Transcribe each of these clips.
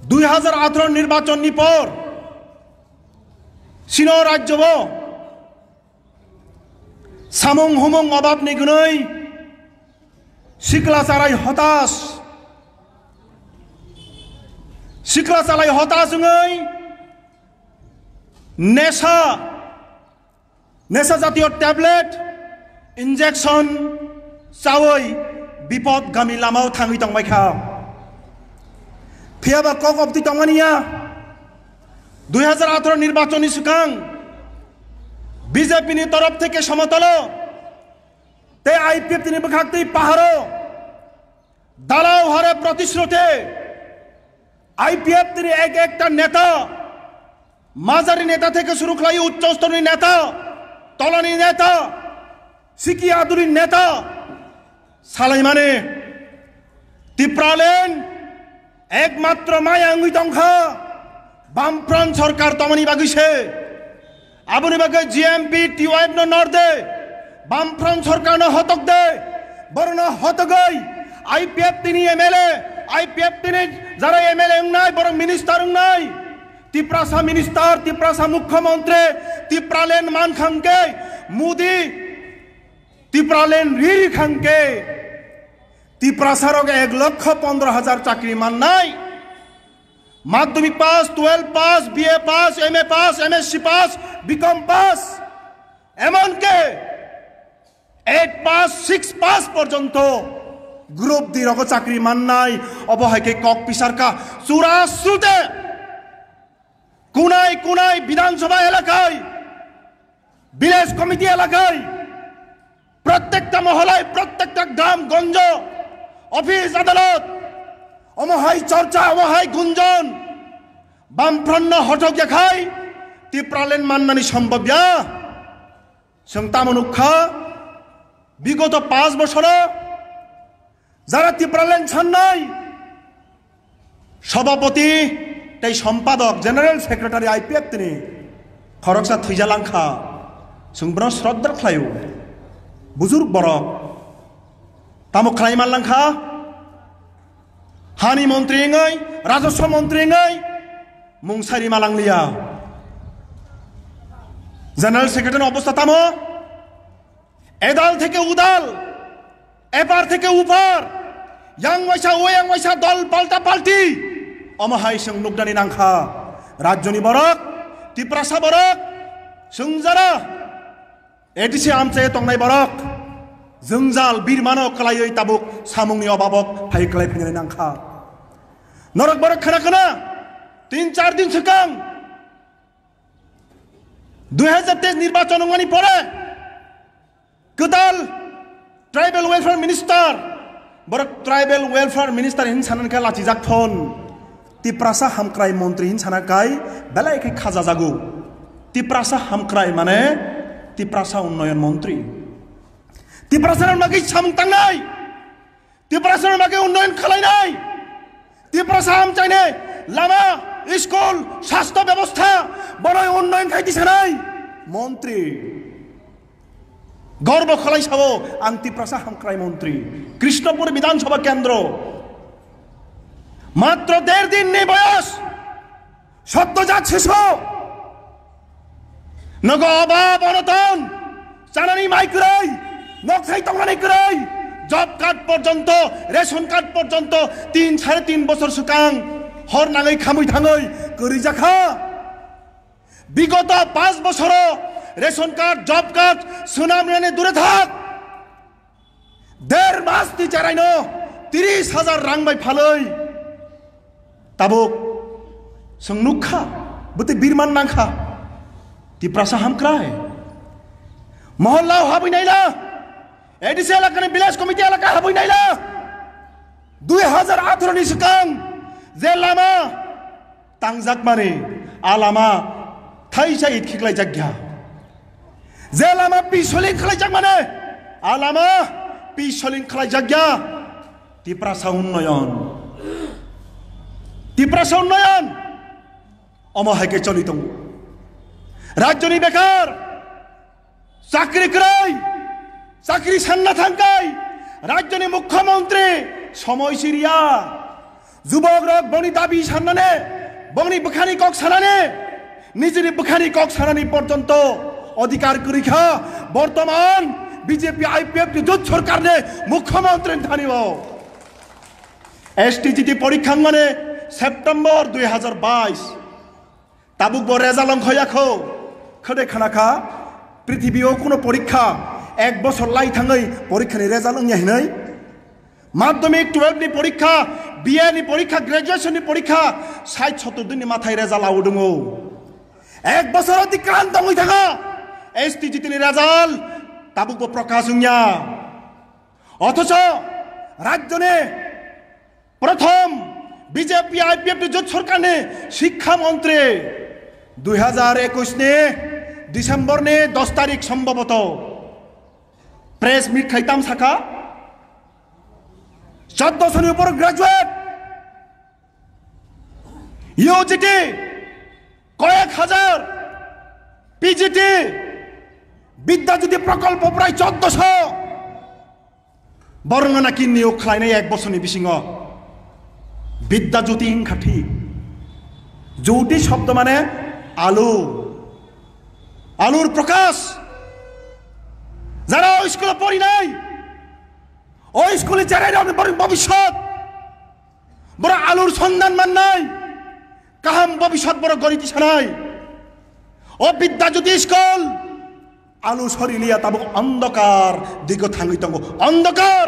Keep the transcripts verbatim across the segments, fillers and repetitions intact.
Dui hazar atharo nirbachon ni por chini rajyo bo samung humung obab ni gunoi sikla chalai hotas, sikla chalai hotas wngoi nesa, nesa jatiyo tablet, injection chawi bipod gami lamao thangwi tongbai kha. Phiyaba kok obtwi tongmani ya. Dui hazar atharo nirbachon ni swkang B J P ni torof theke somotolo tei I P F T ni bwkhak twi paharo dalao hare protisrute I P F T ni ek ekta neta, majari neta theke suru khlai uccho stor ni neta, tolani neta, siki aduri neta salaimani Tipraland ekmatro maya wngwi tongkha Bamfront sorkar tongmani bagwi se. Aboni bagwi G M P T Y F no nor de, Bamfront sorkar no hotok de, borno hotogoi I P F T ni M L A, I P F T ni jara M L A wngnai, borok minister wngnai, Tiprasa minister, Tiprasa mukhyamantri, Tipraland man khangke, Modi Tipraland riri khangke, Tiprasa rok ek lokho pondro hajar chakri mannai. Madhyamik pass, twelve pass, B A pass, M A pass, M S C pass, B Com pass, emonki eight pass, six pass porjonto group D rogo chakri mannai, obo hai khe kok pisarkha chura sute kunai kunai Bidhan Sabha elakai, village committee elakai, prottekta moholai, prottekta gram gonjo, office adalot, omo hai chorcha, omo hai gunjon, Bamfront no hotok yakhai Tipraland mannani sombobya. Chwng tamo nukha, bigoto paanch bosoro jara Tipraland sannai sobhapoti tei sompadok, general secretary I P F T ni khoroksa thwijalangkha, chwng bono sroddha khlaio. Bujuruk borok tamo khlai manlangkha, hani montri wngwi, rajaswa montri wngwi mung sari malangliya. General secretary ni obostha tamo? Edal theke udal, epar theke upar, yang waisa o yang waisa dol palta palti. Omo hai chwng nuknani nangkha. Rajyoni borok, Tiprasa borok, chwng jara A D C amchai tongnai borok, jwngjal birmano kwlaiwi tabuk samungni obabok phai kwlai phainani nangkha. Norok borok khna khna tin char din swkang dui hazar teis nirbachon wngmani pore kwtal tribal welfare minister, borok tribal welfare minister hin sanan khe lachijak thon, Tiprasa hamkrai montri hin sana kai belai khe khajajago. Tiprasa hamkrai mane Tiprasa unnoyon montri. Tiprasa rok nagwi samung tangnai. Tiprasa rok nagwi unnoyon khalainai. Tiprasa hamchainai lama, school, sastho bebostha, boroi unnoyon khai tisanai montri. Gorbo khalai sao ang Tiprasa hamkrai montri, Krishnapur Bidhan Sabha kendro. Matro der din ni boyos, soddojat sisho. Nogo obab onoton, chanani mai kwrwi, nok thai tongnani kwrwi, job card porjonto, ration card porjonto tin sare tin bosor swkang hor nangwi khamwi thangwi kwrwi jakha. Bigoto paanch bosoro ration card, job card swnam rwnani dure thak, der mas ni cheraino tris hajar rang bai phalwi tabuk chwng nukha, bwtwi birman nangkha. Tiprasa hamkrai mohalla habwi naila, A D C elakani village committee elaka habwi naila, dui hajar atharo ni swkang je lama tangjakmani, a lama thaisa itkhiklaijakya. Je lama pisoling khlaijakmani, a lama pisoling khlaijakya. Tiprasa unnoyon, Tiprasa unnoyon omo hai khe choli tongo. Rajyoni bekar, chakri kwrwi, chakri sanna thangkai, rajyoni mukhyamantri somoi siriya. Jubok rok bongni dabi sanani, bongni bwkhani kok sanani, nijini bwkhani kok sanani porjonto odhikar kwrwi kha. Bortoman B J P I P F ni jot sorkarni mukhyamantri thani o. S T G T porikha wngmani September dui hazar bais. Tabuk bo result wngkha ya kho. Khode khana kha, prithibi o kuno porikha ek bosor lai thangwi porikhani result wngya hinwi. Madhyamik twelve ni porikha, B A ni porikha, graduation ni porikha, sait sottor din ni mathai result awi dungo. Ek bosor otikrant wngwi thango. S T G T ni result tabuk bo prokash wngya. Othocho rajyoni prothom B J P I P F ni jot sorkarni shikkha montri dui hazar ekush ni December ni dos tarik sombhoboto press meet khai tam sakha, choddo soni upor graduate, U G T koyek hazar, P G T, Bidya Jyoti prokolpo prai choddoso. Borok no naki niyok khlainai ek bosorni bisingo. Bidya Jyoti wngkha thik. Jyoti shobdo mane alu. Alur prokash. Jara o school o porinai, o school ni cherai rokni borok bobiswt. Borok alur sondan mannai, kaham bobiswt borok gori tisanai. O Bidya Jyoti school alu sori liya tabuk andhakar dike thangwi tongo, andhakar.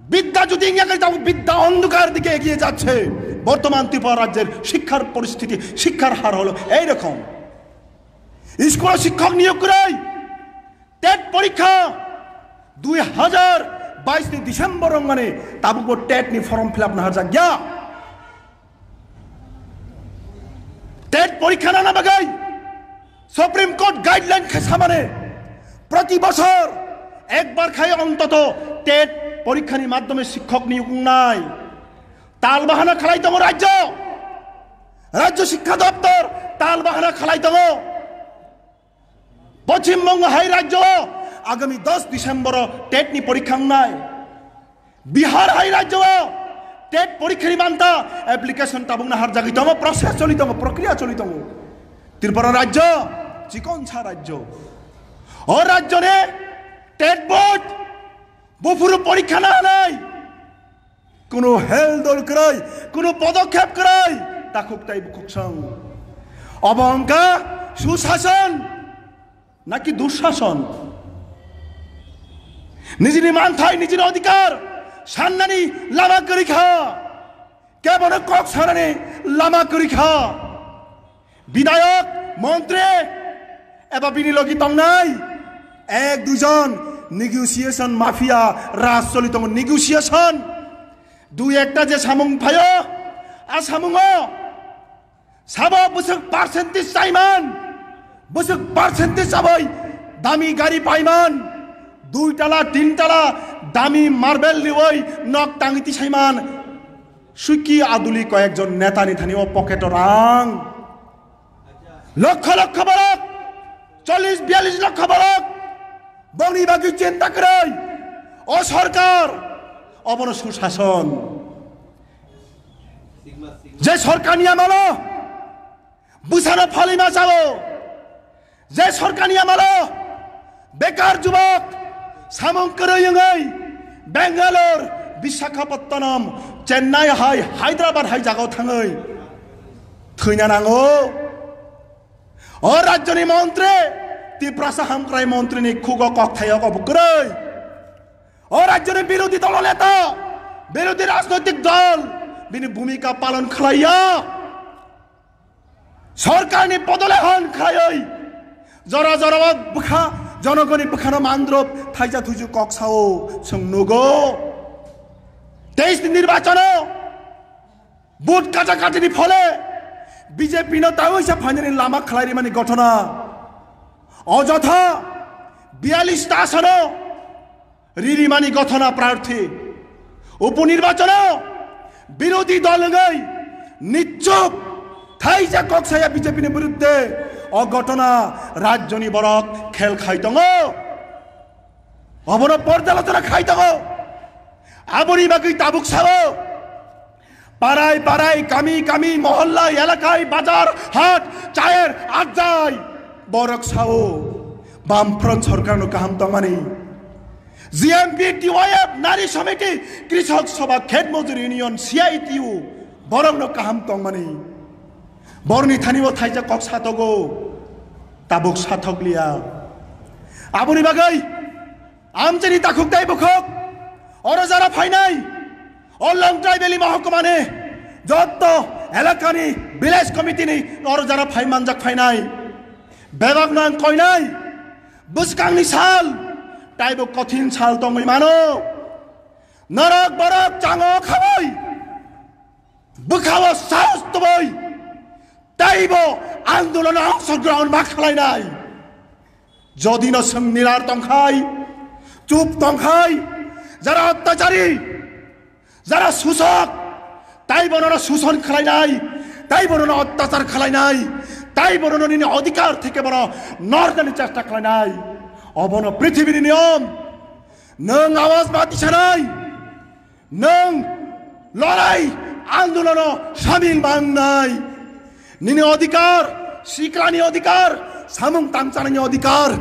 Bidya Jyoti wngya khe tabuk bidya andhakar dike egiye jacche. Bortoman Tripura rajyer shikkar poristiti, shikkar har holo ei rokom. School o shikkok niyok kwrwi. TET porikha dui hazar bais ni December wngmani tabuk bo TET ni form fill up naharjak ya. TET porikha nana bagwi Supreme Court guideline khe samani proti bosor ekbar khai ontoto TET porikha ni madhyome shikkok niyok wngnai. Tal bahana khalai tongo rajyo. Rajyo Shikkha Doptor tal bahana khalai tongo. Poschim Bongo hai rajyo o agami dos December o TET ni porikha wngnai. Bihar hai rajyo o TET porikha ni manta application tabuk naharjagwi tongo, process choli tongo, prokriya choli tongo. Tripura rajyo chikonsa rajyo. O rajyo ni TET board buphuru porikha nahanai. Kuno hel dol kwrwi, kuno podokhep kwrwi, takhuk tai bukhuk song. Obo wngkha susason naki dushason? Nijini manthai, nijini odhikar sannani lama kwrwi kha. Kebono kok sanani lama kwrwi kha. Bidhayok, montri eba bini logi tongnai ek duijon negotiation mafia raj choli tongo, negotiation. Dui ekta je samung phaio, a samungo sabo bwswk percentage chaiman, bwswk percentage chabai dami gari paiman, dui tala, tin tala dami marble riwi nok tangwi tisaiman. Suki aduli koyekjon netani thani o pocket o rang. Lokho lokho borok, chollish biyallish lokho borok, bongni bagwi chinta kwrwi. O sorkar, obono susason. Je sorkarni amalo bwsano phalima chao. Je sorkarni amalo bekar jubok samung kwrwi wngwi Bangalore, Visakhapatnam, Chennai hai, Hyderabad hai jagao thangwi thwina nango. O rajyoni montri, Tiprasa hamkrai montrini khugo kokthaio obo kwrwi. O rajyoni birodhi dolo neta, birodhi rajnoitik dol bini bhumika palon khlaiya. Sorkarni podole hon khlaiwi jora jora o bwkha, jonogoni bwkhano mandrop thaija thuju kok sao chwng nugo. Teis ni nirbachono vote kata katini phole B J P no taiwi sa phainani lama khlai rimani ghotona. Ojotha biyallish ta asano ririmani gothona prarthi. Upunirbachono birodhi dol wngwi nichuk thaija kok saya B J P ni biruddhe o gothona rajyoni borok khel khai tongo. Obono porjalochona khai tongo. Aboni bagwi tabuk sao Parai parai, kami kami, mohalla, elakai, bazar, hat, chair, ajai. Borok sao, Bamfront sorkarno kaham tongmani. G M P, T Y F, Nari Samiti, Krishok Sabha, Khet Mojur Union, C I T U, borokno kaham tongmani. Borni thani bo thaijak kok satogo, tabuk sathok liya. Aboni bagwi amchini takhuk tai bukhuk, oro jara phainai, o Longtrai Valley Mahakuma ni jotto elakani village committee ni oro jara phai manjak phainai. Bebak nang koinai, bwskangni sal, taibo kothin sal tongwi mano. Norok borok chango khawi, bwkhao sahos tubui, taibo andolon angsor ground ma khlainai. Jodi no swng nilar tongkhai, chup tongkhai, jara ottachari, jara susok, taibo no suson khlainai, taibo no ottachar khlainai, taibo no nini odhikar theke bono nornani chesta khlainai. Obono prithibini niyom. Nwng awaj ma tisanai. Nwng lorai andolono samil mangnai. Nini odhikar, siklani odhikar, samung tangchanani odhikar,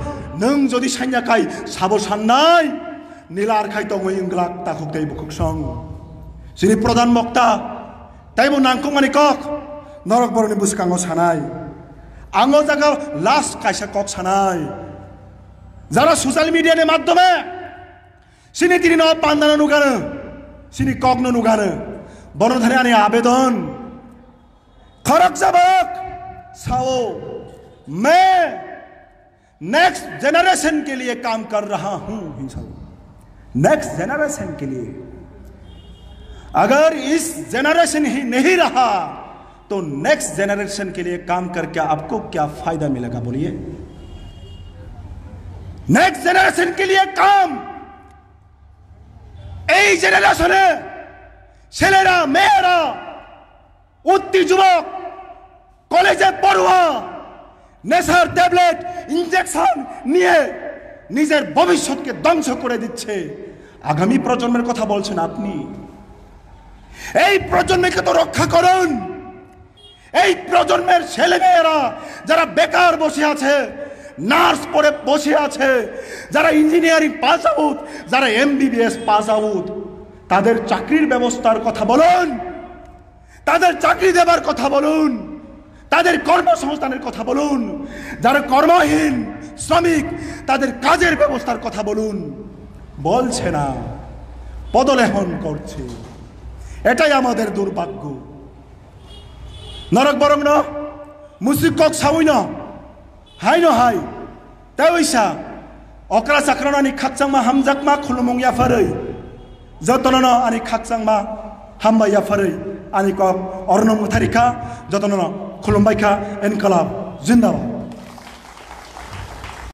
nwng jodi sanya kai sabo sannai, nilar khai tongwi wngglak takhuk tei bukhuk song. Chini pradhan mokta, taibo nangkukmani kok, norok borokni bwskango sanai. Ang o jaga last kaisa kok sanai. Jara social media ni madhyome chini tini no pandano nugano, chini kok no nugano. Bono thani ani abedon. Khorok jabok sao, मैं next generation के लिए काम कर रहा हूं, हिंसा। Next generation के लिए, अगर इस जनरेशन ही नहीं रहा, तो नेक्स्ट जनरेशन के लिए काम करके आपको क्या फायदा मिलेगा, बोलिए? नेक्स्ट जनरेशन के लिए काम, এই জেনারেশনে ছেলেরা, মেয়েরা, উঠতি যুবক, কলেজে পড়ুয়া, নেশার ট্যাবলেট, ইঞ্জেকশন নিয়ে নিজের ভবিষ্যৎকে ধ্বংস করে দিচ্ছে। আগামী প্রজন্মের কথা বলছেন আপনি। এই প্রজন্মকে তো রক্ষা করুন। এই প্রজন্মের ছেলেমেয়েরা যারা বেকার বসে আছে, নার্স পড়ে বসে আছে, যারা ইঞ্জিনিয়ারিং পাস আউট, যারা এমবিবিএস পাস আউট, তাদের চাকরির ব্যবস্থার কথা বলুন, তাদের চাকরি দেবার কথা বলুন, তাদের কর্মসংস্থানের কথা বলুন। যারা কর্মহীন শ্রমিক, তাদের কাজের ব্যবস্থার কথা বলুন। বলছে না, পদলেহন করছে। এটাই আমাদের দুর্ভাগ্য। Norok borokno musuk kok sawino, haino hai, tei oisa okra chakrano ani khakchangma hamjakma khulumung yapharwi, jotonono ani khakchangma hambai yapharwi ani kok orono mwthari kha, jotonono khulumbai kha, Inqilab Zindabad.